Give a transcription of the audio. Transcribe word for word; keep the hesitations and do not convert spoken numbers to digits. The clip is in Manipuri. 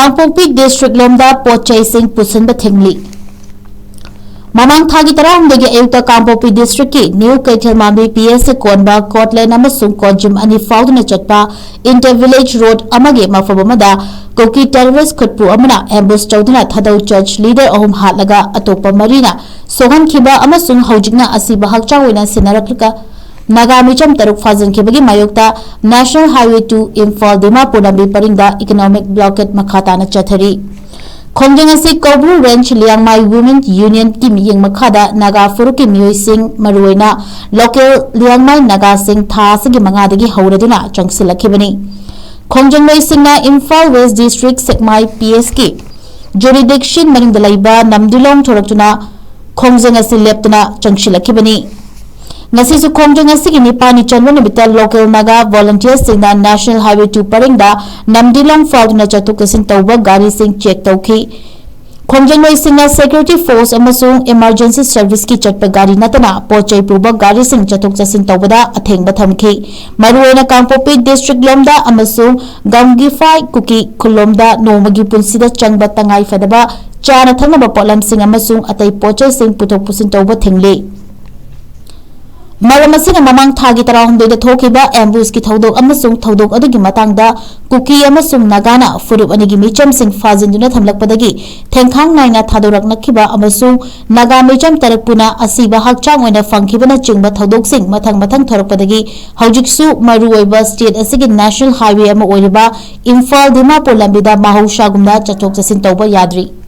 ꯀꯥꯡꯄꯣꯛꯄꯤ ꯗꯤꯁꯇ꯭ꯔꯤꯛ ꯂꯣꯝꯗ ꯄꯣꯠ ꯆꯩꯁꯤꯡ ꯄꯨꯁꯤꯟꯕ ꯊꯤꯡꯂꯤ꯫ ꯃꯃꯥꯡ ꯊꯥꯒꯤ ꯇꯔꯥꯍꯨꯝꯗꯣꯏꯒꯤ ꯑꯌꯨꯛꯇ ꯀꯥꯡꯄꯣꯛꯄꯤ ꯗꯤꯁꯇ꯭ꯔꯤꯛꯀꯤ ꯅ꯭ꯌꯨ ꯀꯩꯊꯦꯜꯃꯥꯟꯕꯤ ꯄꯤ ꯑꯦꯁ ꯁꯤ ꯀꯣꯟꯕ ꯀꯣꯠꯂꯦꯟ ꯑꯃꯁꯨꯡ ꯀꯣꯟꯖꯤꯝ ꯑꯅꯤ ꯐꯥꯎꯗꯨꯅ ꯆꯠꯄ ꯏꯟꯇꯔ ꯚꯤꯂꯦꯖ ꯔꯣꯗ ꯑꯃꯒꯤ ꯃꯐꯝ ꯑꯃꯗ ꯀꯨꯀꯤ ꯇꯦꯔꯣꯔꯤꯁ꯭ꯠ ꯈꯨꯠꯄꯨ ꯑꯃꯅ ꯑꯦꯝꯕꯨꯁ ꯇꯧꯗꯨꯅ ꯊꯥꯗꯧ ꯆꯔꯆ ꯂꯤꯗꯔ ꯑꯍꯨꯝ ꯍꯥꯠꯂꯒ ꯑꯇꯣꯞꯄ ꯃꯔꯤꯅ ꯁꯣꯛꯍꯟꯈꯤꯕ ꯑꯃꯁꯨꯡ ꯍꯧꯖꯤꯛꯅ ꯑꯁꯤꯕ ꯍꯛꯆꯥꯡ ꯑꯣꯏꯅ ꯁꯤꯟꯅꯔꯛꯂꯒ ꯅꯥꯒꯥ ꯃꯤꯆꯝ ꯇꯔꯨꯛ ꯐꯥꯖꯤꯟꯈꯤꯕꯒꯤ ꯃꯥꯌꯣꯛꯇ national highway two Imphal Dimapur ꯂꯝꯕꯤ ꯄꯔꯤꯡꯗ ꯏꯀꯣꯅꯣꯃꯤꯛ ꯕ꯭ꯂꯣꯀꯦꯗ ꯃꯈꯥ ꯇꯥꯅ ꯆꯠꯊꯔꯤ꯫ ꯈꯣꯡꯖꯪ ꯑꯁꯤ ꯀꯧꯕ꯭ꯔꯨ ꯔꯦꯟꯖ ꯂꯤꯌꯥꯡꯃꯥꯏ ꯋꯨꯃꯦꯟ ꯌꯨꯅꯤꯌꯟꯒꯤ ꯃꯤꯠꯌꯦꯡ ꯃꯈꯥꯗ ꯅꯥꯒꯥ ꯐꯨꯔꯨꯞꯀꯤ ꯃꯤꯑꯣꯏꯁꯤꯡ, ꯃꯔꯨꯑꯣꯏꯅ ꯂꯣꯀꯦꯜ ꯂꯤꯌꯥꯡꯃꯥꯏ ꯅꯥꯒꯥꯁꯤꯡ, ꯊꯥ ꯑꯁꯤꯒꯤ ꯃꯉꯥꯗꯒꯤ ꯍꯧꯔꯗꯨꯅ ꯆꯪꯁꯤꯜꯂꯛꯈꯤꯕꯅꯤ꯫ ꯈꯣꯡꯖꯪꯂꯣꯏꯁꯤꯡꯅ ꯏꯝꯐꯥꯜ ꯋꯦꯁ ꯗꯤꯁꯇ꯭ꯔꯤꯛ ꯁꯦꯛꯃꯥꯏ ꯄꯤ ꯑꯦꯁꯀꯤ ꯖꯨꯔꯤꯗꯤꯛꯁꯟ ꯃꯅꯨꯡꯗ ꯂꯩꯕ ꯅꯝꯗꯤꯂꯣꯡ ꯊꯣꯔꯛꯇꯨꯅ ꯈꯣꯡꯖꯪ ꯑꯁꯤ ꯂꯦꯞꯇꯅ ꯆꯪꯁꯤꯜꯂꯛꯈꯤꯕꯅꯤ꯫ ꯉꯁꯤꯁꯨ ꯈꯣꯡꯖꯪ ꯑꯁꯤꯒꯤ ꯅꯤꯄꯥꯜꯅꯤ ꯆꯟꯕ ꯅꯨꯃꯤꯠꯇ ꯂꯣꯀꯦꯜ ꯅꯥꯒꯥ ꯚꯣꯂꯨꯟꯇꯤꯌꯔꯁꯤꯡꯅ ꯅꯦꯁꯅꯦꯜ ꯍꯥꯏꯋꯦ ꯇꯨ ꯄꯔꯤꯡꯗ ꯅꯝꯗꯤꯂꯣꯡ ꯐꯥꯎꯗꯨꯅ ꯆꯠꯊꯣꯛ ꯆꯠꯁꯤꯟ ꯇꯧꯕ ꯒꯥꯔꯤꯁꯤꯡ ꯆꯦꯛ ꯇꯧꯈꯤ꯫ ꯈꯣꯡꯖꯪꯂꯣꯏꯁꯤꯡꯅ ꯁꯦꯀ꯭ꯌꯨꯔꯤꯇꯤ ꯐꯣꯔꯁ ꯑꯃꯁꯨꯡ ꯏꯃꯔꯖꯦꯟꯁꯤ ꯁꯔꯚꯤꯁꯀꯤ ꯆꯠꯄ ꯒꯥꯔꯤ ꯅꯠꯇꯅ ꯄꯣꯠ ꯆꯩ ꯄꯨꯕ ꯒꯥꯔꯤꯁꯤꯡ ꯆꯠꯊꯣꯛ ꯆꯠꯁꯤꯟ ꯇꯧꯕꯗ ꯑꯊꯤꯡꯕ ꯊꯝꯈꯤ꯫ ꯃꯔꯨꯑꯣꯏꯅ ꯀꯥꯡꯄꯣꯛꯄꯤ ꯗꯤꯁꯇ꯭ꯔꯤꯛ ꯂꯣꯝꯗ ꯑꯃꯁꯨꯡ ꯒꯝꯒꯤꯐꯥꯏ ꯀꯨꯀꯤ ꯈꯨꯜꯂꯣꯝꯗ ꯅꯣꯡꯃꯒꯤ ꯄꯨꯟꯁꯤꯗ ꯆꯪꯕ ꯇꯉꯥꯏ ꯐꯗꯕ ꯆꯥꯅ ꯊꯛꯅꯕ ꯄꯣꯠꯂꯝꯁꯤꯡ ꯑꯃꯁꯨꯡ ꯑꯇꯩ ꯄꯣꯠ ꯆꯩꯁꯤꯡ ꯄꯨꯊꯣꯛ ꯄꯨꯁꯤꯟ ꯇꯧꯕ ꯊꯤꯡꯂꯤ꯫ ꯃꯔꯝ ꯑꯁꯤꯅ ꯃꯃꯥꯡ ꯊꯥꯒꯤ ꯇꯔꯥꯍꯨꯝꯗꯣꯏꯗ ꯊꯣꯛꯈꯤꯕ ꯑꯦꯝꯕꯨꯁꯀꯤ ꯊꯧꯗꯣꯛ ꯑꯃꯁꯨꯡ ꯊꯧꯗꯣꯛ ꯑꯗꯨꯒꯤ ꯃꯇꯥꯡꯗ ꯀꯨꯀꯤ ꯑꯃꯁꯨꯡ ꯅꯥꯒꯥꯅ ꯐꯨꯔꯨꯞ ꯑꯅꯤꯒꯤ ꯃꯤꯆꯝꯁꯤꯡ ꯐꯥꯖꯤꯟꯗꯨꯅ ꯊꯝꯂꯛꯄꯗꯒꯤ ꯊꯦꯡꯈꯥꯡ ꯅꯥꯏꯅ ꯊꯥꯗꯣꯔꯛꯅꯈꯤꯕ ꯑꯃꯁꯨꯡ ꯅꯥꯒꯥ ꯃꯤꯆꯝ ꯇꯔꯨꯛ ꯄꯨꯟꯅ ꯑꯁꯤꯕ ꯍꯛꯆꯥꯡ ꯑꯣꯏꯅ ꯐꯪꯈꯤꯕꯅꯆꯤꯡꯕ ꯊꯧꯗꯣꯛꯁꯤꯡ ꯃꯊꯪ ꯃꯊꯪ ꯊꯣꯔꯛꯄꯗꯒꯤ ꯍꯧꯖꯤꯛꯁꯨ ꯃꯔꯨꯑꯣꯏꯕ ꯁ꯭ꯇꯦꯠ ꯑꯁꯤꯒꯤ ꯅꯦꯁꯅꯦꯜ ꯍꯥꯏꯋꯦ ꯑꯃ ꯑꯣꯏꯔꯤꯕ ꯏꯝꯐꯥꯜ ꯗꯤꯃꯥꯄꯨꯔ ꯂꯝꯕꯤꯗ ꯃꯍꯧꯁꯥꯒꯨꯝꯅ ꯆꯠꯊꯣꯛ ꯆꯠꯁꯤꯟ ꯇꯧꯕ ꯌꯥꯗ꯭ꯔꯤ꯫